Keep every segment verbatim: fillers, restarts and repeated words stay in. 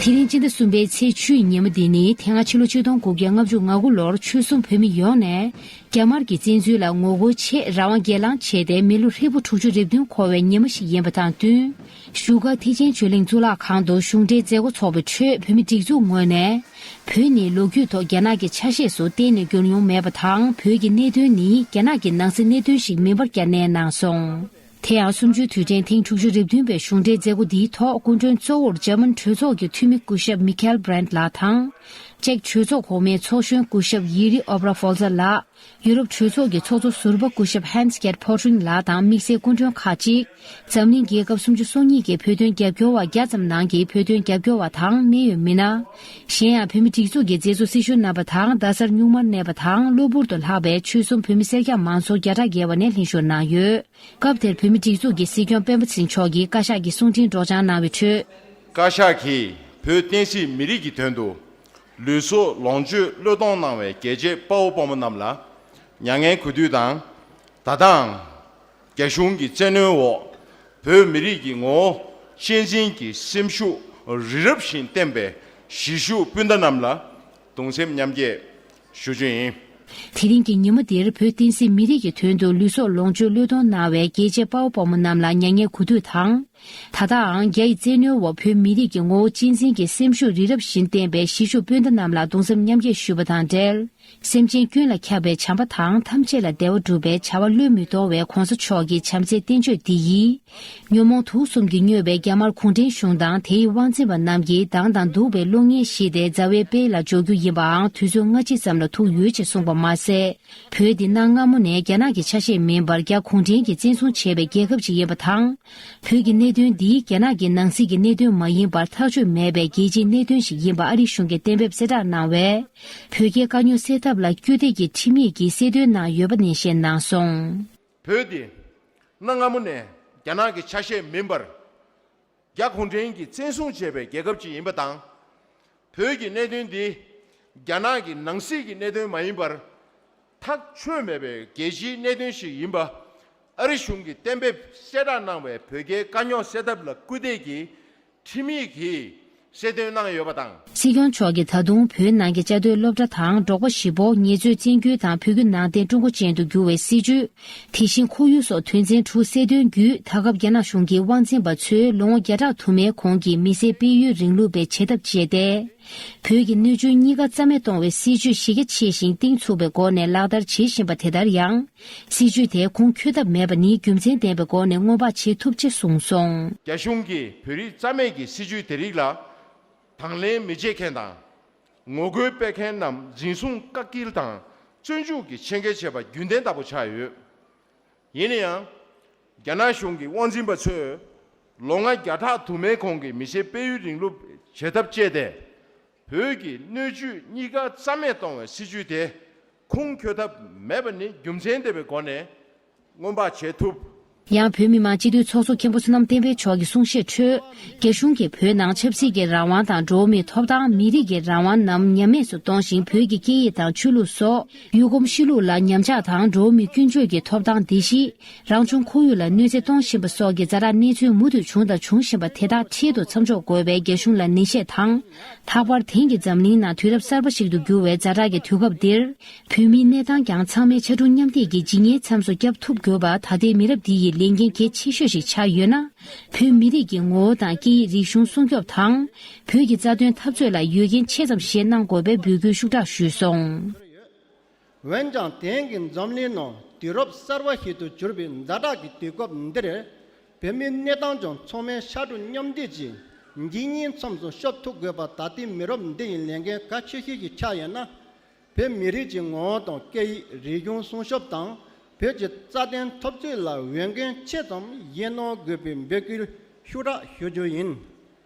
དེ་རིང་སྤྱི་ཟླ་གསུམ་པའི་ཚེས་བཅུའི་ཉིན་མོ་འདི་ནི་དེ་སྔ་ཕྱི་ལོ་ཆིག་སྟོང་དགུ་བརྒྱ་ལྔ་བཅུ་ང་དགུ་ལོར་ཆོལ་གསུམ་བོད་མི་ཡོངས་ནས་རྒྱ་དམར་གྱི་བཙན་འཛུལ་ལ་ངོ་རྒོལ་ཆེད་རང་དབང་སྒེར་ལངས་བྱས་ཏེ་མི་ལོ་ཧྲིལ་པོ་དྲུག་ཅུ་རེ་བདུན་འཁོར་བའི་ཉིན་མོ་ཞིག་ཡིན་པ་དང་བསྟུན། བཞུགས་སྒར་ཐེག་ཆེན་ཆོས་གླིང་གཙུག་ལག་ཁང་དུ་གཞུང་འབྲེལ་མཛད་སྒོ་ཚོགས་པའི་ཁྲོད་བོད་མི་སྒྲིག་འཛུགས་ངོས་ནས། བོད་ནི་ལོ་རྒྱུས་ཐོག་རྒྱ་ནག་གི་ཆ་ཤས་སུ་གཏན་ནས་འགྱུར་མྱོང་མེད་པ་དང་། བོད་ཀྱི་གནད་དོན་ནི་རྒྱ་ནག་གི་ནང་སྲིད་གནད་དོན་ཞིག་མིན་པར་བསྐྱར་ནན་གནང་སོང་། དེ་ཡང་གསུམ་བཅུའི་དུས་དྲན་ཐེངས་དྲུག་ཅུ་རེ་བདུན་པའི་གཞུང་འབྲེལ་མཛད་སྒོ་འདིའི་ཐོག་སྐུ་མགྲོན་གཙོ་བོར་འཇར་མན་གྲོས་ཚོགས་ཀྱི་འཐུས་མི་སྐུ་ཞབས་མི་ཁེལ་བྷི་རན་ལགས་དང་། ཅེཀ་གྲོས་ཚོགས་གོང་མའི་ཚོགས་གཞོན་སྐུ་ཞབས་ཡེ་རི་ཨོབ་ར་ཧྥོལ་ཛ་ལགས། ཡུ་རོབ་གྲོས་ཚོགས་ཀྱི་ཚོགས་གཙོ་ཟུར་པ་སྐུ་ཞབས་ཧན་སི་ཀེར་ཕོ་ཊིང་ལགས་དང་དམིགས་བསལ་སྐུ་མགྲོན་ཁག་ཅིག་འཛམ་གླིང་རྒྱལ་ཁབ་སུམ་ཅུ་སོ་གཉིས་ཀྱི་བོད་དོན་རྒྱབ་སྐྱོར་བ་བརྒྱ་ཙམ་ནང་གི་བོད་དོན་རྒྱབ་སྐྱོར་བ་དང་གནད་ཡོད་མི་སྣ། གཞན་ཡང་བོད་མི་སྒྲིག་འཛུགས་ཀྱི་མཛད་གཙོ་སྲི་ཞུ་རྣམ་པ་དང་རྡ་སར་གཉུག་མར་གནས་པ་དང་གློ་བུར་དུ་ལྷག་པའི་ཆོལ་གསུམ་བོད་མི་སེར་སྐྱ་མང་ཚོགས་བརྒྱ་ཕྲག་བརྒལ་བ་ནས་ལྷན་ཞུགས་གནང་ཡོད། སྐབས་དེར་བོད་མི་སྒྲིག་འཛུགས་ཀྱི་སྲིད་སྐྱོང་སྤེན་པ་ཚེ་རིང་མཆོག་གིས་བཀའ་ཤག་གི་གསུང་འཕྲིན་སྒྲོག་སྦྱང་གནང་བའི་ཁྲོད། བཀའ་ཤག་གིས་བོད་བསྟན་སྲིད་མི་རིགས་ཀྱི་དོན་དུ་ལུས་སྲོག་ལོངས་སྤྱོད་བློས་གཏོང་གནང་བའི་རྒྱལ་གཅེས་དཔའ་བོ་དཔའ་མོ་རྣམས་ལ་མྱ་ངན་གུས་འདུད་དང་། ད་ལྟའང་རྒྱ་གཞུང་གི་བཙན་གནོན་འོག་བོད་མི་རིགས་ཀྱི་ངོ་བོ་གཅེས་འཛིན་གྱི་སེམས་ཤུགས་རི་རབ་བཞིན་བསྟན་པའི་གཞིས་བཞུགས་སྤུན་ཟླ་རྣམས་ལ་གདུང་སེམས་མཉམ་སྐྱེད་ཞུ་རྒྱུ་ཡིན། དེ་རིང་གི་ཉིན་མོ་འདིར་བོད་བསྟན་སྲིད་མི་རིགས་ཀྱི་དོན་དུ་ལུས་སྲོག་ལོངས་སྤྱོད་བློས་གཏོང་གནང་བའི་རྒྱལ་གཅེས་དཔའ་བོ་དཔའ་མོ་རྣམས་ལ་མྱ་ངན་གུས་འདུད་དང་། ད་ལྟའང་རྒྱ་ཡི་བཙན་གནོན་འོག་བོད་མི་རིགས་ཀྱི་ངོ་བོ་གཅེས་འཛིན་གྱི་སེམས་ཤུགས་རི་རབ་བཞིན་བསྟན་པའི་གཞིས་བཞུགས་སྤུན་ཟླ་རྣམས་ལ་གདུང་སེམས་མཉམ་སྐྱེད་ཞུ་བ་དང་འབྲེལ། སེམས་ཅན་ཀུན་ལ་ཁྱབ་པའི་བྱམས་པ་དང་ཐམས་ཅད་ལ་བདེ་བ་སྒྲུབ་པའི་བྱ་བ་བློས་མི་གཏོང་བའི་གོང་ས་མཆོག་གི་བྱམས་བརྩེའི་བསྟན་བཅོས་འདི་ཡིས། ཉོན་མོངས་དུག་གསུམ་གྱིས་མྱོས་པའི་རྒྱ་དམར་གུང་ཁྲན་གཞུང་དང་དེའི་དབང་འཛིན་པ་རྣམས་ཀྱིས་སྡང་དང་སྡུག་པའི་བློ་ངན་བཞི་དེ་མཛའ་བའི་དཔལ་ལ་འཇོག་རྒྱུ་ཡིན་པའང་དུས་ཚོད་སྔ་ཕྱི་ཙམ་ལ་ཐུག་ཡོད་ཅེས་གསུངས་པ་མ་ཟད། བོད་འདི་གནའ་སྔ་མོ་ནས་རྒྱ་ནག་གི་ཆ་ཤས་མིན་པར་རྒྱ་གུང་ཁྲན་གྱིས་བཙན་བཟུང་བྱས་པའི་རྒྱལ་ཁབ་ཅིག་ཡིན་པ་དང་། བོད་ཀྱི་གནད་དོན་འདི་རྒྱ་ནག་གི་ནང་སྲིད་ཀྱི་གནད་དོན་མ་ཡིན་པར་ཐག་གཅོད་མེད་པའི་རྒྱལ་སྤྱིའི་གནད་དོན་ཞིག་ཡིན་པ་ཨ་རིའི་གཞུང་གིས་གཏན་འབེབས་གསལ་བསྒྲགས་གནང་བས། བོད་རྒྱའི་དཀའ་རྙོག་སེལ་ཐབས་ལ་སྐུལ་འདེད་ཀྱི་ཁྲིམས་ཡིག་གིས་གསལ་སྟོན་གནང་ཡོད་པ་ནན་བཤད་གནང་སོང་། བོད་འདི་གནའ་སྔ་མོ་ནས་རྒྱ་ནག་གི་ཆ་ཤས་མིན་པར། རྒྱ་གུང་ཁྲན་གྱིས་བཙན་བཟུང་བྱས་པའི་རྒྱལ་ཁབ་ཅིག་ཡིན་པ་དང་། བོད་ཀྱི་གནད་དོན་འདི་རྒྱ་ནག་གི་ནང་སྲིད་ཀྱི་གནད་དོན་མ་ཡིན་པར། ཐག་ཆོད་མེད་པའི་རྒྱལ་སྤྱིའི་གནད་དོན་ཞིག་ཡིན་པ། ཨ་རི་གཞུང་གིས་གཏན་འབེབས་གསལ་བསྒྲགས་གནང་བའི་བོད་རྒྱའི་དཀའ་རྙོག་སེལ་ཐབས་ལ་སྐུལ་འདེད་ཀྱི་ཁྲིམས་ཡིག་གིས་གསལ་སྟོན་གནང་ཡོད་པ་དང་། སྲིད་སྐྱོང་མཆོག་གིས་ད་དུང་བོད་ནང་གི་བཅའ་སྡོད་སློབ་གྲྭ་དང་འབྲོག་པ་བཞི་པོ་ངལ་རྩོལ་བཙན་སྐུལ་དང་བོད་བརྒྱུད་ནང་བསྟན་ཀྲུང་གོ་ཅན་དུ་བསྒྱུར་བའི་སྲིད་བྱུས། དེ་བཞིན་ཁོར་ཡུག་སོགས་དོན་ཚན་དྲུག་གསལ་སྟོན་བརྒྱུད་ད་སྐབས་རྒྱ་ནག་གཞུང་གིས་དབང་འཛིན་པ་ཚོས་ལོ་ངོ་བརྒྱ་ཕྲག་དུ་མའི་གོང་གི་མི་སེར་སྤེལ་ཡུལ་རིང་ལུགས་པའི་བྱེད་ཐབས་སྤྱད་དེ། བོད་ཀྱི་སྣོད་བཅུད་གཉིས་ཀ་རྩ་མེད་གཏོང་བའི་སྲིད་བྱུས་གཞི་རྒྱ་ཆེ་ཞིང་གཏིང་ཚུགས་པའི་སྒོ་ནས་ལག་བསྟར་བྱེད་བཞིན་པ་དེ་ལྟར་ཡང་། སྲིད་བྱུས་དེ་ཁུངས་འཁྱོལ་ཐབས་མེད་པ་ནི་རྒྱུ་མཚན་ལྡན་པའི་སྒོ་ནས་སྔོན་དཔག་བྱེད་ཐུབ་ཅེས་གསུངས་སོང་། རྒྱ་གཞུང་གིས་བོད་རིགས་རྩ་མེད་ཀྱི་སྲིད་བྱུས་དེ་རིགས་ལ་དང་ལེན་མི་བྱེད་མཁན་དང་། ངོ་རྒོལ་སྤེལ་མཁན་རྣམས་འཛིན་བཟུང་བཀག་སྐྱིལ་དང་བཙོན་འཇུག་གི་ཆེད་འགེལ་བྱས་པ་རྒྱུན་ལྡན་ལྟ་བུ་ཆགས་ཡོད། ཡིན་ན་ཡང་། རྒྱ་ནག་གཞུང་གི་དབང་འཛིན་པ་ཚོས་ལོ་ངོ་བརྒྱ་ཕྲག་དུ་མའི་གོང་གི་མི་སེར་སྤེལ་ཡུལ་རིང་ལུགས་བྱེད་ཐབས་སྤྱད་དེ། བོད་ཀྱི་སྣོད་བཅུད་གཉིས་ཀ་རྩ་མེད་གཏོང་བའི་སྲིད་བྱུས་དེ་ཁུངས་འཁྱོལ་ཐབས་མེད་པ་ནི་རྒྱུ་མཚན་ལྡན་པའི་སྒོ་ནས་སྔོན་དཔག་བྱེད་ཐུབ། ཡང་བོད་མི་མང་སྤྱི་འཐུས་ཚོགས་གཙོ་མཁན་པོ་བསོད་ནམས་བསྟན་འཕེལ་མཆོག་གི་གསུང་བཤད་ཁྲོད། རྒྱ་གཞུང་གིས་བོད་ནང་ཆབ་སྲིད་ཀྱི་རང་དབང་དང་འགྲོ་བ་མིའི་ཐོབ་ཐང་། མི་རིགས་ཀྱི་རང་དབང་རྣམས་ཉམས་དམས་སུ་གཏོང་ཞིང་། བོད་ཀྱི་སྐད་ཡིག་དང་ཆོས་ལུགས་སོགས་ཡུལ་གོམས་གཤིས་ལུགས་ལ་ཉམས་ཆག་དང་། འགྲོ་བ་མིའི་ཀུན་སྤྱོད་ཀྱི་ཐོབ་ཐང་བདེ་སྐྱིད། རང་བྱུང་ཁོར་ཡུག་ལ་གནོད་འཚེ་གཏོང་བཞིན་པ་སོགས་ཀྱི་ཛ་དྲག་གནས་ཚུལ་མུ་མཐུད་བྱུང་དང་འབྱུང་བཞིན་པ་དེ་དག་འཕྲལ་དུ་མཚམས་འཇོག་དགོས་པའི་རྒྱ་གཞུང་ལ་ནན་བཤད་དང་། ལྷག་པར་དེང་གི་འཛམ་གླིང་ནང་དུས་རབས་གསར་པ་ཞིག་ཏུ་འགྱུར་བའི་ཛ་དྲག་གི་དུས་སྐབས་འདིར། བོད་མིའི་གནས་སྟངས་ཀྱང་ཚང་མས་ཕྱར་གྲུ་མཉམ་འདེགས་ཀྱིས་ཇི་སྙེད་མཚམས་སུ་བསྐྱབ་ཐུབ་དགོས་པ་ད་ལྟའི་མི་རབས་འདི་ཡི་ལས་འགན་གལ་ཆེ་ཤོས་ཤིག་ཆགས་ཡོད་ན། བོད་མི་རིགས་ཀྱི་ངོ་བོ་དང་སྐད་ཡིག་རིག་གཞུང་སྲུང་སྐྱོབ་དང་། བོད་ཀྱི་རྩ་དོན་འཐབ་རྩོད་ལ་ཡོད་མཁན་ཆེ་ཙམ་བཞེས་གནང་དགོས་པའི་འབོད་སྐུལ་ཤུགས་དྲག་ཞུས་སོང་། འོན་ཀྱང་དེང་གི་འཛམ་གླིང་ནང་དུས་རབས་གསར་པ་ཞིག་ཏུ་གྱུར་པའི་ཛ་དྲག་གི་དུས་སྐབས་འདིར། བོད་མིའི་གནས་སྟངས་ཀྱང་ཚང་མས་ཕྱར་གྲུ་མཉམ་འདེགས་ཀྱིས་ཇི་སྙེད་མཚམས་སུ་སྐྱོབ་ཐུབ་དགོས་པ་ད་ལྟའི་མི་རབས་འདི་ཡི་ལས་འགན་གལ་ཆེ་ཤོས་ཤིག་ཆགས་ཡོད་ན། བོད་མི་རིགས་ཀྱི་ངོ་བོ་དང་སྐད་ཡིག་རིག་གཞུང་སྲུང་སྐྱོབ་དང་། བོད་ཀྱི་རྩ་དོན་འཐབ་རྩོད་ལ་འོས་འགན་ཆེ་ཙམ་བཞེས་གནང་དགོས་པའི་འབོད་སྐུལ་ཤུགས་དྲག་ཞུ་རྒྱུ་ཡིན།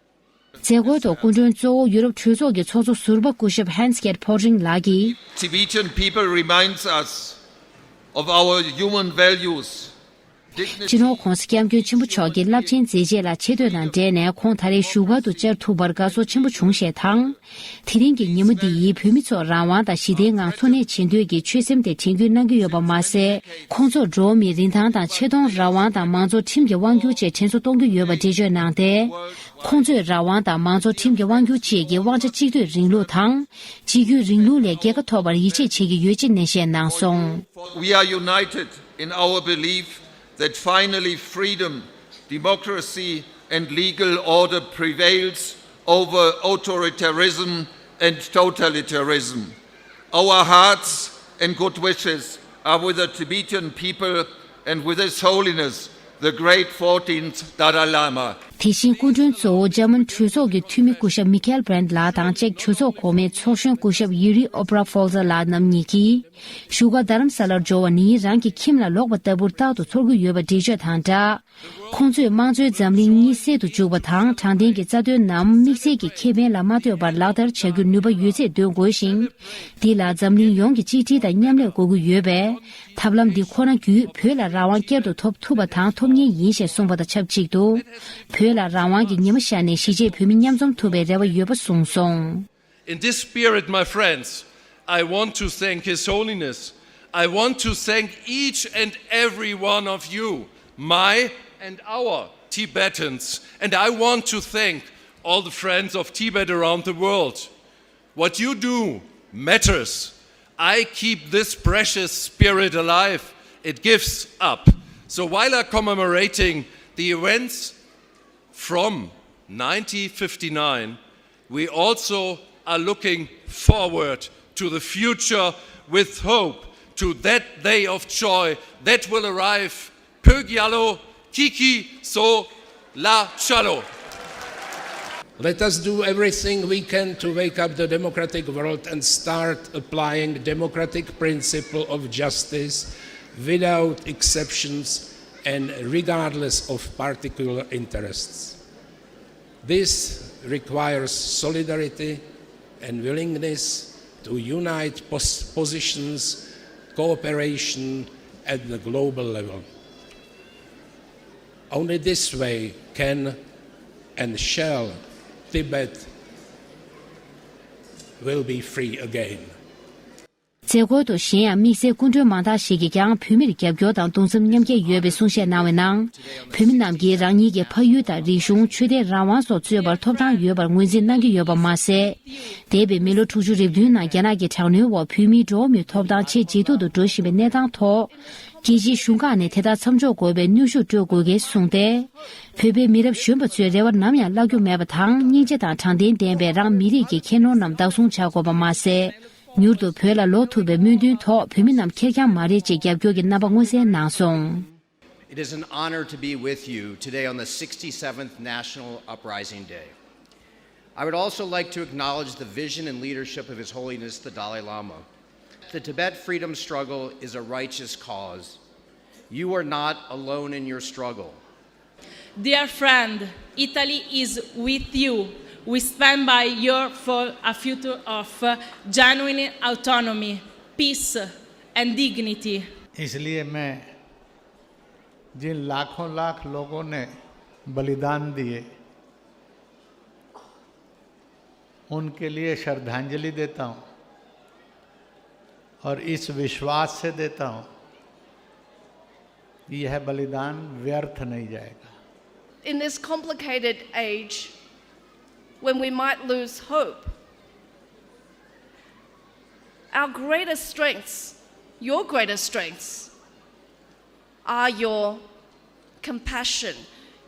མཛད་སྒོའི་ཐོག་སྐུ་མགྲོན་གཙོ་བོ་ཡུ་རོབ་གྲོས་ཚོགས་ཀྱི་ཚོགས་གཙོ་ཟུར་པ་སྐུ་ཞབས་Hans Gerd Pöttering་ལགས་ཀྱིས། Tibetan people reminds us of our human values. སྤྱི་ནོར་༸གོང་ས་༸སྐྱབས་མགོན་ཆེན་པོ་མཆོག་གི་རླབས་ཆེན་མཛད་རྗེས་ལ་ཆེ་བསྟོད་དང་འབྲེལ་ནས་ཁོང་ད་རེས་བཞུགས་སྒར་དུ་བཅར་ཐུབ་པར་དགའ་ཚོར་ཆེན་པོ་བྱུང་ཞེས་དང་། དེ་རིང་གི་ཉིན་མོ་འདི་ཡིས་བོད་མི་ཚོར་རང་དབང་དང་ཞི་བདེའི་ངང་འཚོ་གནས་བྱེད་འདོད་ཀྱི་ཆོད་སེམས་དེ་དྲན་སྐུལ་གནང་གི་ཡོད་པ་མ་ཟད། ཁོང་ཚོར་འགྲོ་བ་མིའི་རིན་ཐང་དང་ཆེ་མཐོང་། རང་དབང་དང་མང་གཙོ་ཁྲིམས་ཀྱི་དབང་སྒྱུར་བཅས་དྲན་གསོ་གཏོང་གི་ཡོད་པ་འགྲེལ་བརྗོད་གནང་སྟེ། ཁོང་ཚོས་རང་དབང་དང་མང་གཙོ་ཁྲིམས་ཀྱི་དབང་སྒྱུར་བཅས་ཀྱི་དབང་ཆ་གཅིག་སྡུད་རིང་ལུགས་དང་། གཅིག་གྱུར་རིང་ལུགས་ལས་རྒྱལ་ཁ་ཐོབ་པར་ཡིད་ཆེས་བྱེད་ཀྱི་ཡོད་ཅེས་ནན་བཤད་གནང་སོང་། We are united in our belief that finally freedom, democracy, and legal order prevails over authoritarianism and totalitarianism. Our hearts and good wishes are with the Tibetan people and with His Holiness, the Great fourteenth Dalai Lama. དེ་བཞིན་སྐུ་མགྲོན་གཙོ་བོ་འཇར་མན་གྲོས་ཚོགས་ཀྱི་འཐུས་མི་སྐུ་ཞབས་མི་ཁེལ་བྷྲན་ལགས་དང་ཅེཀ་གྲོས་ཚོགས་གོང་མའི་ཚོགས་གཞོན་སྐུ་ཞབས་ཡུ་རི་ཨོ་པྲ་ཧྥོལ་ཛ་ལགས་རྣམ་གཉིས་ཀྱིས། བཞུགས་སྒར་རྡ་རམ་ས་ལར་འབྱོར་བ་ནི་རང་གི་ཁྱིམ་ལ་ལོག་པ་ལྟ་བུར་རྟག་ཏུ་ཚོར་གྱི་ཡོད་པ་འགྲེལ་བརྗོད་དང་སྦྲགས། ཁོང་ཚོས་དམངས་གཙོའི་འཛམ་གླིང་གཉིད་སད་དུ་འཇུག་པ་དང་། དྲང་བདེན་གྱི་རྩ་དོན་ནམ་དམིགས་བསལ་གྱི་ཁེ་ཕན་ལ་མ་ལྟོས་པར་ལག་བསྟར་བྱ་རྒྱུར་ནུས་པ་ཡོད་ཚད་འདོན་དགོས་ཤིང་། འདི་ལ་འཛམ་གླིང་ཡོངས་ཀྱི་གཅིག་སྒྲིལ་དང་མཉམ་ལས་དགོས་ཀྱི་ཡོད་པས། ཐབས་ལམ་འདི་ཁོ་ན་བརྒྱུད་བོད་ལ་རང་དབང་བསྐྱར་དུ་ཐོབ་ཐུབ་པ་དང་ཐོབ་ངེས་ཡིན་ཞེས་གསུངས་པ་དང་ཆབས་ཅིག་ཏུ། བོད་ལ་རང་དབང་གི་ཉི་མ་ཤར་ནས་གཞིས་བྱེས་བོད་མི་མཉམ་འཛོམས་ཐུབ་པའི་རེ་བ་ཡོད་པ་གསུངས་སོང་། In this spirit, my friends, I want to thank His Holiness. I want to thank each and every one of you, my and our Tibetans. And I want to thank all the friends of Tibet around the world. What you do matters. I keep this precious spirit alive. It gives up. So while I'm commemorating the events from nineteen fifty-nine, we also are looking forward to the future with hope to that day of joy that will arrive. Pögyalo, Kiki, So, La, Shalo. Let us do everything we can to wake up the democratic world and start applying democratic principle of justice without exceptions and regardless of particular interests. This requires solidarity and willingness to unite pos- positions, cooperation at the global level. Only this way can and shall Tibet will be free again. མཛད་སྒོའི་ཐོག་གཞན་ཡང་དམིགས་བསལ་སྐུ་མགྲོན་མང་དག་ཞིག་གིས་ཀྱང་བོད་མིར་རྒྱབ་སྐྱོར་དང་གདུང་སེམས་མཉམ་སྐྱེད་ཡོད་པའི་གསུང་བཤད་གནང་བའི་ནང་། བོད་མི་རྣམས་ཀྱིས་རང་ཉིད་ཀྱི་ཕ་ཡུལ་དང་རིག་གཞུང་། ཆོས་དད། རང་དབང་སོགས་རྩོད་པར་ཐོབ་ཐང་ཡོད་པར་ངོས་འཛིན་གནང་གི་ཡོད་པ་མ་ཟད། འདས་པའི་མི་ལོ་དྲུག་ཅུ་རེ་བདུན་ནང་རྒྱ་ནག་གི་དྲག་གནོན་འོག་བོད་མིའི་འགྲོ་བ་མིའི་ཐོབ་ཐང་ཆེས་ཇེ་སྡུག་ཏུ་འགྲོ་བཞིན་པའི་གནས་སྟངས་ཐོག་རྒྱལ་སྤྱིའི་གཞུང་ཁག་ནས་དེ་ལྟར་མཚམས་འཇོག་དགོས་པའི་གནོན་ཤུགས་སྤྲོད་དགོས་སྐལ་གསུངས་ཏེ། བོད་པའི་མི་རབས་གཞོན་པ་ཚོས་རེ་བ་ནམ་ཡང་བརླག་རྒྱུ་མེད་པ་དང་། སྙིང་རྗེ་དང་དྲང་བདེན་ལྡན་པའི་རང་མི་རིགས་ཀྱི་ཁྱད་ནོར་རྣམས་བདག་བཟུང་བྱ་དགོས་པ་མ་ཟད། མྱུར་དུ་བོད་ལ་ལོག་ཐུབ་པའི་སྨོན་འདུན་ཐོག་བོད་མི་རྣམས་ཁེར་རྐྱང་མ་རེད་ཅེས་རྒྱབ་སྐྱོར་གྱི་རྣམ་པ་མངོན་གསལ་གནང་སོང་། It is an honor to be with you today on the sixty-seventh National Uprising Day. I would also like to acknowledge the vision and leadership of His Holiness the Dalai Lama. The Tibet freedom struggle is a righteous cause. You are not alone in your struggle. Dear friend, Italy is with you. We stand by you for a future of genuine autonomy, peace, and dignity. इसलिए मैं जिन लाखों लाख लोगों ने बलिदान दिए, उनके लिए श्रद्धांजलि देता हूँ और इस विश्वास से देता हूँ कि यह बलिदान व्यर्थ नहीं जाएगा। In this complicated age, when we might lose hope, our greatest strengths, your greatest strengths, are your compassion,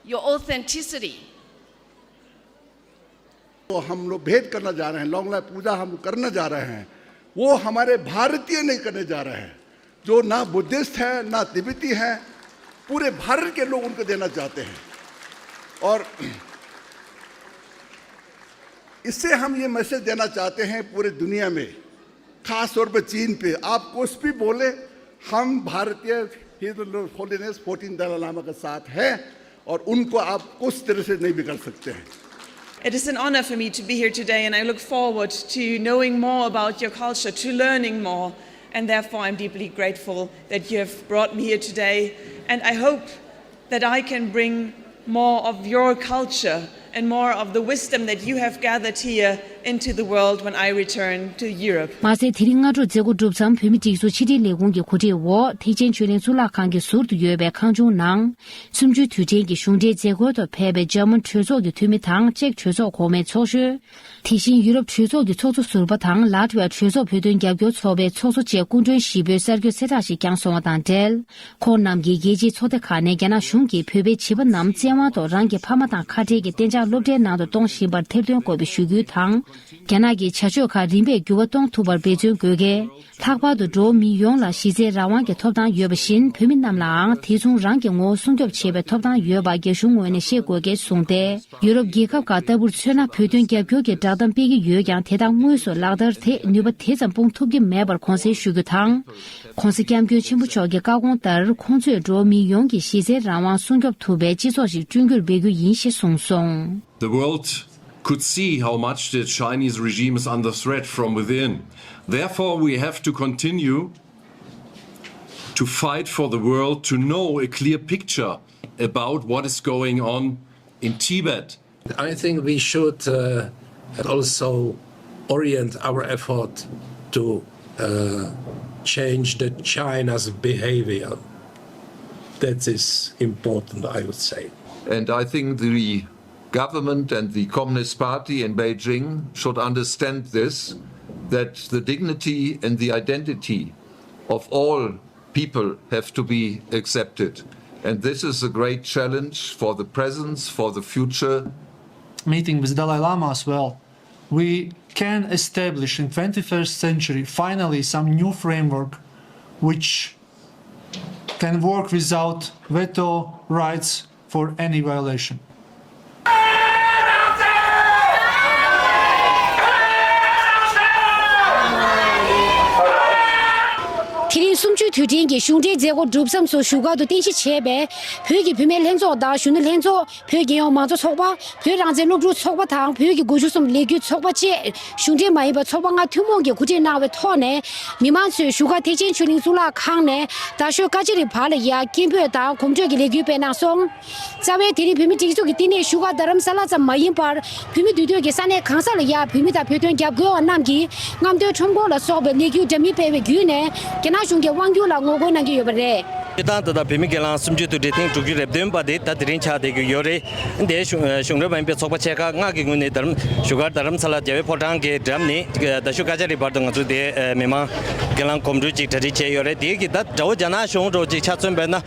your authenticity. तो हम लोग भेद करना जा रहे हैं, लॉन्गलाइ पूजा हम करने जा रहे हैं, वो हमारे भारतीय नहीं करने जा रहे हैं, जो ना बुद्धिस्ट है ना तिब्बती है, पूरे भारत के लोग उनको देना चाहते हैं। और इससे हम ये मैसेज देना चाहते हैं पूरे दुनिया में, खास तौर पे चीन पे, आप कुछ भी बोले, हम भारतीय हिज होलिनेस फोर्टीन दलाई लामा के साथ हैं और उनको आप कुछ तरह से नहीं बिगाड़ सकते हैं। It is an honor for me to be here today, and I look forward to knowing more about your culture, to learning more, and therefore I'm deeply grateful that you have brought me here today, and I hope that I can bring more of your culture and more of the wisdom that you have gathered here into the world when I return to Europe. མ་ཟད། དེ་རིང་སྔ་དྲོ་མཛད་སྒོ་གྲུབ་མཚམས། བོད་མིའི་སྒྲིག་འཛུགས་ཕྱི་དྲིལ་ལས་ཁུངས་ཀྱི་གོ་སྒྲིག་འོག་ཐེག་ཆེན་ཆོས་གླིང་གཙུག་ལག་ཁང་གི་ཟུར་དུ་ཡོད་པའི་ཁང་ཆུང་ནང་། གསུམ་བཅུའི་དུས་དྲན་གྱི་གཞུང་འབྲེལ་མཛད་སྒོའི་ཐོག་ཕེབས་པའི་འཇར་མན་གྲོས་ཚོགས་ཀྱི་འཐུས་མི་དང་ཅེཀ་གྲོས་ཚོགས་གོང་མའི་ཚོགས་གཞོན། དེ་བཞིན་ཡུ་རོབ་གྲོས་ཚོགས་ཀྱི་ཚོགས་གཙོ་ཟུར་པ་དང་། ལ་ཏི་ཝི་ཡ་གྲོས་ཚོགས་བོད་དོན་རྒྱབ་སྐྱོར་ཚོགས་པའི་ཚོགས་གཙོ་བཅས་སྐུ་མགྲོན་བཞི་པོའི་གསར་འགོད་གསལ་བསྒྲགས་ཤིག་ཀྱང་སོང་བ་དང་འབྲེལ། ཁོང་རྣམས་ཀྱིས་རྒྱལ་སྤྱིའི་ཚོགས་སྡེ་ཁག་ནས་རྒྱ་ནག་གཞུང་གིས་བོད་པའི་བྱིས་པ་རྣམས་བཙན་དབང་ཐོག་རང་གི་ཕ་མ་དང་ཁ་བྲལ་གྱི་གཏན་འཇགས་སློབ་གྲྭའི་ནང་དུ་གཏོང་བཞིན་པར་ཐེར་འདོན་དགོས་པའི་ཞུ་སྐུལ་དང་། རྒྱ་ནག་གི་བྱ་སྤྱོད་ཁག་རིམ་པས་འགྱུར་བ་གཏོང་ཐུབ་པར་འབད་བརྩོན་དགོས་གལ། ལྷག་པར་དུ་འགྲོ་བ་མི་ཡོངས་ལ་གཞི་རྩའི་རང་དབང་གི་ཐོབ་ཐང་ཡོད་པ་བཞིན། བོད་མི་རྣམས་ལའང་དེ་མཚུངས་རང་གི་ངོ་བོ་སྲུང་སྐྱོབ་བྱེད་པའི་ཐོབ་ཐང་ཡོད་པ་རྒྱ་གཞུང་ངོས་ནས་ཤེས་དགོས་གལ་གསུངས་ཏེ། ཡུ་རོབ་རྒྱལ་ཁབ་ཁག་ལྟ་བུར་མཚོན་ན། བོད་དོན་རྒྱབ་སྐྱོར་གྱི་བསྒྲགས་གཏམ་སྤེལ་གྱི་ཡོད་ཀྱང་། དེ་དག་དངོས་སུ་ལག་བསྟར་དེ་ནུས་པ་དེ་ཙམ་སྤུངས་ཐུབ་ཀྱི་མེད་པར་དགོངས་སེལ་ཞུ་རྒྱུ་དང་། ྋགོང་ས་ྋསྐྱབས་མགོན་ཆེན་པོ་མཆོག་གི་བཀའ་དགོངས་ལྟར། ཁོང་ཚོས་འགྲོ་བ་མི་ཡོངས་ཀྱི་གཞི་རྩའི་རང་དབང་སྲུང་སྐྱོབ་ཐུབ་པའི་སྤྱི་ཚོགས་ཤིག་བསྐྲུན་རྒྱུར་འབད་རྒྱུ་ཡིན་ཞེས་གསུངས་སོང་། The world could see how much the Chinese regime is under threat from within. Therefore, we have to continue to fight for the world to know a clear picture about what is going on in Tibet. I think we should uh, also orient our effort to uh, change the China's behavior. That is important, I would say. And I think the government and the Communist Party in Beijing should understand this, that the dignity and the identity of all people have to be accepted. And this is a great challenge for the present, for the future. Meeting with Dalai Lama as well, we can establish in twenty-first century finally some new framework which can work without veto rights for any violation. དེ་རིང་གསུམ་བཅུའི་དུས་དྲན་གྱི་གཞུང་འབྲེལ་མཛད་སྒོ་གྲུབ་མཚམས་སུ་བཞུགས་སྒར་དུ་རྟེན་གཞི་བྱས་པའི་བོད་ཀྱི་བུད་མེད་ལྷན་ཚོགས་དང་གཞོན་ནུ་ལྷན་ཚོགས། བོད་རྒྱལ་ཡོངས་མང་གཙོ་ཚོགས་པ། བོད་རང་བཙན་སློབ་ཕྲུག་ཚོགས་པ་དང་། བོད་ཀྱི་དགུ་བཅུ་གསུམ་ལས་འགུལ་ཚོགས་པ་བཅས་གཞུང་འབྲེལ་མ་ཡིན་པ་ཚོགས་པ་ལྔ་ཐུན་མོང་གིས་གོ་སྒྲིག་གནང་བའི་ཐོག་ནས། མི་མང་ཚོས་བཞུགས་སྒར་ཐེག་ཆེན་ཆོས་གླིང་གཙུག་ལག་ཁང་ནས་རྡ་ཤོད་ཀ་ཅ་རི་བར་ལ་ཡར་སྐད་འབོད་དང་གོམ་བགྲོད་ཀྱི་ལས་འགུལ་སྤེལ་གནང་སོང་། རྩ་བའི་དེ་རིང་བོད་མིའི་སྒྲིག་འཛུགས་ཀྱི་བསྟི་གནས་བཞུགས་སྒར་རྡ་རམ་ས་ལ་ཙམ་མ་ཡིན་པར། བོད་མི་འདུས་སྡོད་ཀྱི་ས་གནས་གང་ས་ལ་ཡར་བོད་མི་དང་བོད་དོན་རྒྱབ་སྐྱོར་བ་རྣམས་ཀྱིས་རྔམ་སྟོན་ཁྲོམ་སྐོར་ལ་སོགས་པའི་ལས་འགུལ་འདྲ་མིན་སྤེལ་བའི་བརྒྱུད་ནས། རྒྱ་ནག་གཞུང་གི་དབང་སྒྱུར་ལ་ངོ་རྒོལ་གནང་གི་ཡོད་པ་རེད། སྤྱིར་བཏང་ད་ལྟ་བོད་མི་སྒེར་ལངས་གསུམ་བཅུའི་དུས་དྲན་ཐེངས་དྲུག་ཅུ་རེ་བདུན་པ་དེ་ད་དེ་རིང་ཆགས་བསྡད་ཀྱི་ཡོད་རེད། འདིའི་གཞུང་གཞུང་འབྲེལ་མ་ཡིན་པའི་ཚོགས་པ་ཆེ་ཁག་ལྔ་གི་ངོས་ནས་རྡ་རམ་བཞུགས་སྒར་རྡ་རམ་ས་ལ་རྒྱལ་བའི་ཕོ་བྲང་གི་འགྲམ་ནས་རྡ་ཤོད་ཀ་ཅ་རི་བར་དུ་ང་ཚོས་དེ་མི་མང་སྒེར་ལངས་གོམ་བགྲོད་ཅིག་གྲ་སྒྲིག་བྱས་ཡོད་རེད། དེ་གི་ད་དགྲ་བོ་རྒྱ་ནག་གཞུང་འདྲ་བོ་ཅིག་ཆ་མཚོན་པ་ཡིན་ན།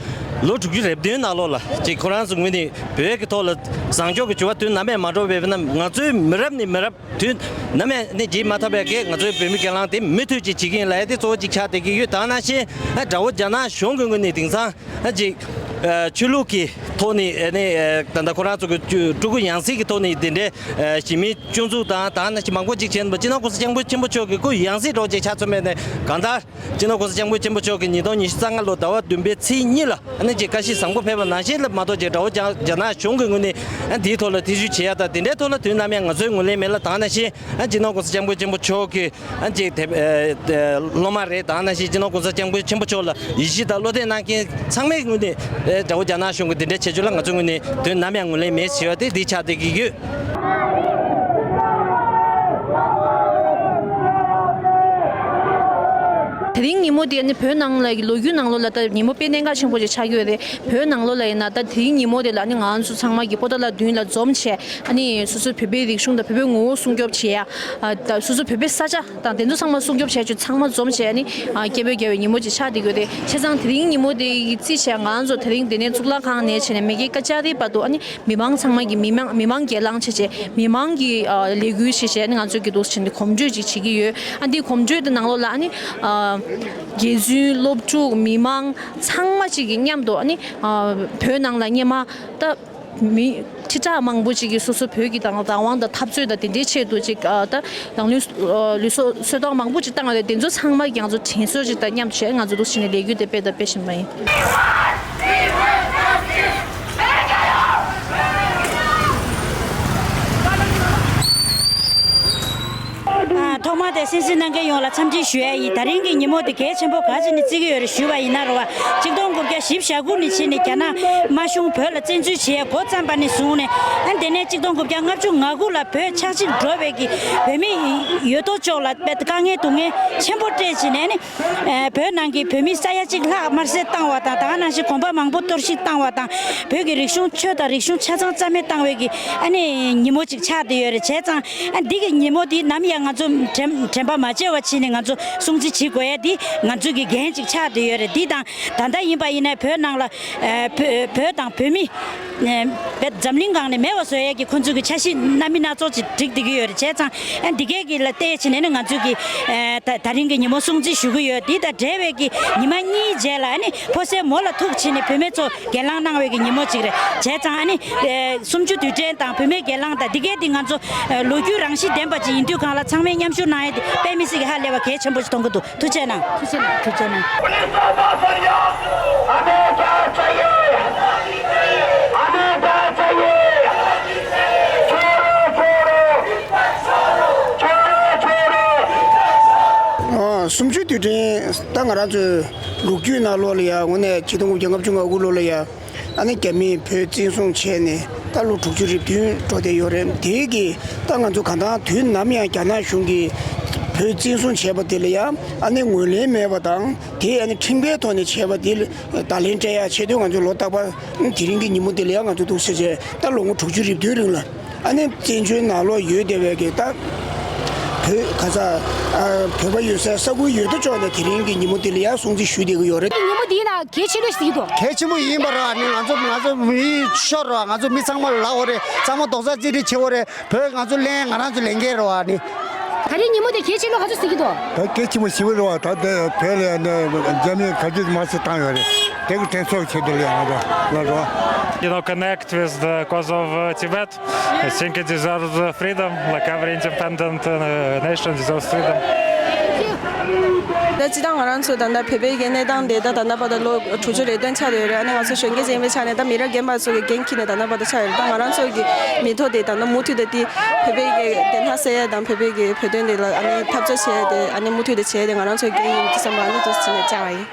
ལོ་དྲུག་ཅུ་རེ་བདུན་ནང་ལོགས་ལ་ཅིག་ཁོ་རང་ཚོ་ངོས་ནས་བོད་ཀྱི་ཐོག་ལ་བཟང་ཕྱོགས་ཀྱི་འགྱུར་བ་དུས་ནམ་ཡང་མ་འགྲོ་བས་ན། ང་ཚོའི་མི་རབས་ནས་མི་རབས་དུས་ནམ་ཡང་ནས་བརྗེད་མ་ཐུབ་པའི་གི་ང་ཚོའི་བོད་མི་སྒེར་ལངས་དེ་མུ་མཐུད་ཅིག་བྱེད་ཀྱི་ཡིན་ལབ་ཡ་དེ་གཙོ་བོ་ཅིག་ཆགས་བསྡད་ཀྱི་ཡོད། ད་ནང་བཞིན་དགྲ་བོ་རྒྱ་ནག་གཞུང་གི་ངོས་ནས་དེང་སང་ཅིག་ཆོས་ལུགས་ཀྱི་ཐོག་ནས་ནས་ད་ལྟ་ཁོ་རང་ཚོ་གི་སྤྲུལ་སྐུ་ཡང་སྲིད་ཀྱི་ཐོག་ནས་དེ་འདྲའི་གཞི་མེད་སྐྱོན་འཛུགས་དང་། ད་ནང་བཞིན་མང་པོ་ཅིག་བྱས་ནས། སྤྱི་ནོར་ྋགོང་ས་ྋསྐྱབས་མགོན་ཆེན་པོ་མཆོག་གི་སྐུ་ཡང་སྲིད་འདྲ་བོ་ཅིག་ཆ་མཚོན་པ་ཡིན་ན། གང་ལྟར་སྤྱི་ནོར་ྋགོང་ས་ྋསྐྱབས་མགོན་ཆེན་པོ་མཆོག་གིས་ཉིས་སྟོང་ཉི་ཤུ་རྩ་ལྔ་ལོ་ཟླ་བ་བདུན་པའི་ཚེས་གཉིས་ལ་ཨ་ནི་ཅིག་བཀྲ་ཤིས་བཟང་པོ་ཕེབས་པ་ནང་བཞིན་ལ་མ་གཏོགས་ཅིག་དགྲ་བོ་རྒྱ་རྒྱ་ནག་གཞུང་གི་ངོས་ནས་ཨ་འདིའི་ཐོག་ལ་ཐེ་བྱུས་བྱེད་ཡ་དང་དེ་འདྲའི་ཐོག་ལ་དུས་ནམ་ཡང་ང་ཚོའི་ངོས་ལེན་མེད་ལ། ད་ནང་བཞིན་ཨ་སྤྱི་ནོར་ྋགོང་ས་ྋསྐྱབས་མགོན་ཆེན་པོ་མཆོག་གི་ཨ་ཅིག་དེ་ཨ་དེ་སློབ་མ་རེད། ད་ནང་བཞིན་སྤྱི་ནོར་ྋགོང་ས་ྋསྐྱབས་མགོན་ཆེན་པོ་མཆོག་ལ་ཡིད་ཆེས་དང་བློ་གཏད་གནང་མཁན་ཚང་མའི་ངོས་ནས་ཨེ་དགྲ་བོ་རྒྱ་ནག་གཞུང་གི་འདི་འདྲའི་བྱེད་སྤྱོད་ལ་ང་ཚོའི་ངོས་ནས་དུས་ནམ་ཡང་ངོས་ལེན་མེད་ཟེར་བ་དེ་འདི་ཆགས་བསྡད་ཀྱི་ཡོད། དེ་རིང་ཉིན་མོ་དེ་ནི་བོད་ནང་ལ་ལོ་རྒྱུས་ནང་ལོགས་ལ་ད་ཉིན་མོ་དཔེ་གནད་འགག་ཆེན་པོ་ཅིག་ཆགས་ཀྱི་ཡོད་རེད། བོད་ནང་ལོགས་ལ་ཡིན་ན་ད་དེ་རིང་ཉིན་མོ་དེ་ལ་ནི་ང་ཚོ་ཚང་མ་གི་པོ་ཏཱ་ལ་མདུན་ལ་འཛོམས་བྱས། ཨ་ནི་སོ་སོའི་བོད་པའི་རིག་གཞུང་དང་བོད་པའི་ངོ་བོ་སྲུང་སྐྱོབ་བྱེད་ཡ། ཨ་ད་སོ་སོའི་བོད་པའི་ས་ཆ་དང་དེ་ཚོ་ཚང་མ་སྲུང་སྐྱོབ་བྱེད་ཡ་ཚང་མ་འཛོམས་བྱས་ནི། ཨ་སྐད་འབོད་རྒྱག་པའི་ཉིན་མོ་ཅིག་ཆགས་བསྡད་ཡོད་རེད། བྱས་ཙང་དེ་རིང་ཉིན་མོ་དེ་གི་རྩིས་བྱས་ང་ཚོ་དེ་རིང་དེ་ནས་གཙུག་ལག་ཁང་ནས་བྱས་ནས་མ་གི་ཀ་ཅ་རི་བར་དུ་ཨ་ནི་མི་མང་ཚང་མ་གི་མི་མང་མི་མང་སྒེར་ལངས་བྱས་བྱས་མི་མང་གི་ཨ་ལས་འགུལ་བྱས་བྱས་ཨ་ནི་ང་ཚོ་གི་འདུག་བྱས་ནས་གོམ་བགྲོད་ཅིག་བྱེད་ཀྱི་ཡོད། ཨ་འདི་གོམ་བགྲོད་དེ་ནང་ལོགས་ལ་ཨ་ནི་ཨ་རྒྱལ་བཙུན་སློབ་ཕྲུག་མི་མང་ཚང་མ་ཅིག་གི་མཉམ་དུ་ཨ་ནི་ཨ་བོད་ནང་ལ་སྔོན་མ་ད། མི་ཁྲི་ཕྲག་མང་པོ་ཅིག་གིས་སོ་སོ་བོད་ཀྱི་དང་བདག་དབང་དང་འཐབ་རྩོད་དང་དེ་འདྲའི་ཆེད་དུ་ཅིག་ཨ་ད་རང་ལུས་ཨ་ལུས་སྲོག་གསོལ་སྟོན་མང་པོ་ཅིག་བཏང་ཡོད་རེད། དེ་ཚོ་ཚང་མ་ང་ཚོ་དྲན་གསོ་ཅིག་དང་མཉམ་དུ་བྱས་ང་ཚོ་འདུག་བྱས་ནས་ལས་འགུལ་དེ་སྤེལ་དང་སྤེལ་བཞིན་པ་ཡིན། ཨ་ཐོག་ ཐོག་མར་དེ་གསན་གཟིགས་གནང་མཁན་ཡོངས་ལ་འཚམས་འདྲི་ཞུ་ཡ་ཡིན། ད་རིང་གི་ཉིན་མོ་འདི་གལ་ཆེན་པོ་ག་ཅི་ནས་བརྩི་གི་ཡོད་རེད་ཞུས་པ་ཡིན་ན་རེད་བ། ཆིག་སྟོང་དགུ་བརྒྱ་བཞི་བཅུ་ཞེ་དགུ་ནས་ཕྱིན་ནས་རྒྱ་ནག་དམར་གཞུང་བོད་ལ་བཙན་འཛུལ་བྱེད་ཡ་འགོ་བརྩམས་པ་ནས་བཟུང་ནས། ཨ་ནི་དེ་ནས་ཆིག་སྟོང་དགུ་བརྒྱ་ལྔ་བཅུ་ང་དགུ་ལ་བོད་ཆགས་འཇིག་འགྲོ་བའི་གི་བོད་མི་ཡོད་དོ་ཅོག་ལ་དཔེ་དཀའ་ངལ་སྡུག་བསྔལ་ཆེན་པོ་སྤྲད་བྱས་ནས་ནི། ཨ་བོད་ནང་གི་བོད་མི་ས་ཡ་གཅིག་ལྷག་དམར་གསོད་བཏང་བ་དང་། ད་ག་ནང་བཞིན་གོམ་པ་མང་པོ་གཏོར་བཤིག་བཏང་བ་དང་། བོད་ཀྱི་རིག་གཞུང་ཆོས་དང་རིག་གཞུང་ཆ་ཚང་རྩ་མེད་བཏང་བའི་གི་ཨ་ནི་ཉིན་མོ་ཅིག་ཆགས་བསྡད་ཡོད་རེད། བྱས་ཙང་ཨ་འདི་གི་ཉིན་མོ་འདི་ནམ་ཡང་ང་ཚོ་དྲན་དྲན་པ་མ་བརྗེད་པ་བྱས་ནས་ང་ཚོ་སྲུང་བརྩི་བྱེད་དགོས་ཡ་འདི་ང་ཚོའི་གི་འགན་ཅིག་ཆགས་བསྡད་ཡོད་རེད། འདི་དང་ད་ལྟ་ཡིན་པ་ཡིན་ན་བོད་ནང་ལ་ཨ་བོད་བོད་དང་བོད་མི་ཨ་བོད་འཛམ་གླིང་སྒང་ནས་མེད་པ་བཟོ་ཡ་གི་ཁོང་ཚོའི་གི་འཆར་གཞི་སྣ་མིན་སྣ་ཚོགས་ཅིག་བསྒྲིགས་བསྡད་ཀྱི་ཡོད་རེད། བྱས་ཙང་ཨ་འདི་གས་གི་ལ་བལྟས་བྱས་ནས་ནི་ང་ཚོའི་གི་ཨ་ད་ད་རིང་གི་ཉིན་མོ་སྲུང་བརྩི་ཞུ་གི་ཡོད། འདི་དང་འབྲེལ་བའི་གི་ཉི་མ་གཉིས་རྗེས་ལ་ཨ་ནི་ཕོ་གསར་མོ་ལ་ཐུག་བྱས་ནས་བུད་མེད་ཚོ་སྒེར་ལངས་གནང་བའི་གི་ཉིན་མོ་ཅིག་རེད། བྱས་ཙང་ཨ་ནི་ཨེ་གསུམ་བཅུ་དུས་དྲན་དང་བུད་མེད་སྒེར་ལངས་དང་འདི་གས་འདི་ང་ཚོ་ཨེ་ལོ་རྒྱུས་རང་བཞིན་ལྡན་པ་ཅིག་ཡིན་དུས་སྒང་ལ་ཚང་མས་མཉམ་ཞུགས་གནང་ཡ་དེ་དཔེ་མི་སྲིད་ཀྱི་ཧ་ལས་པ་གལ་ཆེན་པོ་ཞིག་མཐོང་གི་འདུག་ཐུགས་རྗེ་གནང་། ཐུགས་རྗེ་གནང་། ཐུགས་རྗེ་གནང་། ཨ་གསུམ་བཅུ་དུས་དྲན་ད་ང་རང་ཚོའི་ལོ་རྒྱུས་ནང་ལོགས་ལ་ཡ་དངོས་གནས་ཆིག་སྟོང་དགུ་བརྒྱ་ལྔ་བཅུ་ང་དགུ་ལོ་ལ་ཡ། ཨ་ནི་རྒྱ་མིས་བོད་བཙན་བཟུང་བྱས་ནས་ད་ལོ་དྲུག་ཅུ་རེ་བདུན་འགྲོ་བསྡད་ཡོད་རེད། དེའི་གི་ད་ང་ཚོ་གང་ལྟར་དུས་ནམ་ཡང་རྒྱ་ནག་གཞུང་གིས་བོད་བཙན་བཟུང་བྱས་པ་དེ་ལ་ཡང་ཨ་ནི་ངོས་ལེན་མེད་པ་དང་། དེ་ཨ་ནི་ཁྲིམས་འགལ་ཐོག་ནས་བྱས་པ་དེ་ལ་བརྡ་ལན་སྤྲད་ཡ་ཆེད་དུ་ང་ཚོ་ལོ་རྟག་པར་དེ་རིང་གི་ཉིན་མོ་དེ་ལ་ཡང་ང་ཚོ་འདུག་སེ་བྱས་ད་ལོ་ངོ་དྲུག་ཅུ་རེ་བདུན་རིང་ལ། ཨ་ནི་བཙན་བྱོལ་ནང་ལོགས་ཡོད་བསྡད་པའི་གི་ད་བོད་ག་ས་ཨ་བོད་པ་ཡོད་སའི་ས་ཁུལ་ཡོད་དོ་ཅོག་ནས་དེ་རིང་གི་ཉིན་མོ་འདི་ལ་ཡང་སྲུང་བརྩི་ཞུས་བསྡད་ཀྱི་ཡོད་རེད། ཉིན་མོ་འདིའི་ནང་གལ་ཆེ་ཤོས་ཤིག་འདུག་གལ་ཆེན་པོ་ཡིན་པ་རེད། ཨ་ནི་ང་ཚོ་ང་ཚོ་མི་ཤོར་རེད། ང་ཚོ་མི་ཚང་མ་ལ་འོ་རེད། ཚང་མ་རྡོག་རྩ་གཅིག་སྒྲིལ་བྱེད་འོ་རེད། བོད་ང་ཚོ་ལེན་ང་རང་ཚོ་ལེན་མཁན་རེད། ཨ་ནི། ད་རེས་ཉིན་མོ་དེ་གལ་ཆེ་ལོ་ག་ཚོད་ཟེར་གྱི་འདུག་ད་གལ་ཆེན་པོ་ཞེ་པོ་རེད་བ། ད་ལྟ་བོད་ལ་ཡང་ན་རྒྱ་མིས་ག་ཚོད་དམར་གསོད་བཏང་ཡོད་རེད། དེ་གི་དྲན་གསོ་ཆེད་དུ་ལ་ཡང་ང་ཚོ་ལ་རོ། You know, connect with the cause of uh, Tibet. I think it deserves uh, freedom, like every independent uh, nation deserves freedom. ད་སྤྱིར་བཏང་ང་རང་ཚོ་ད་ལྟ་བོད་པའི་གི་གནས་སྟངས་དེ་ད་ད་ལྟ་བར་དུ་ལོ་དྲུག་ཅུ་རེ་བདུན་ཆགས་ཡོད་རེད། ཨ་ནི་ང་ཚོ་གཞོན་སྐྱེས་ཅིག་ཡིན་པའི་ཆ་ནས་ད་མི་རབས་རྒན་པ་ཚོ་གི་འགན་འཁྱེར་ནས་ད་ལྟ་བར་དུ་ཆགས་ཡོད་རེད། ད་ང་རང་ཚོ་གི་མུ་མཐུད་དེ་དེ་བོད་པའི་གི་བདེན་མཐའ་གསལ་ཡ་དང་བོད་པའི་གི་བོད་དོན་དེ་ལ་ཨ་ནི་འཐབ་རྩོད་བྱས་ཏེ་ཨ་ནི་མུ་མཐུད་དེ་བྱས་ཏེ་ང་རང་ཚོའི་འགན་ཡིན་གྱི་བསམ་པ་ཨ་ནི་འདུག་སེ་བྱས་ནས་བཅར་བ་ཡིན།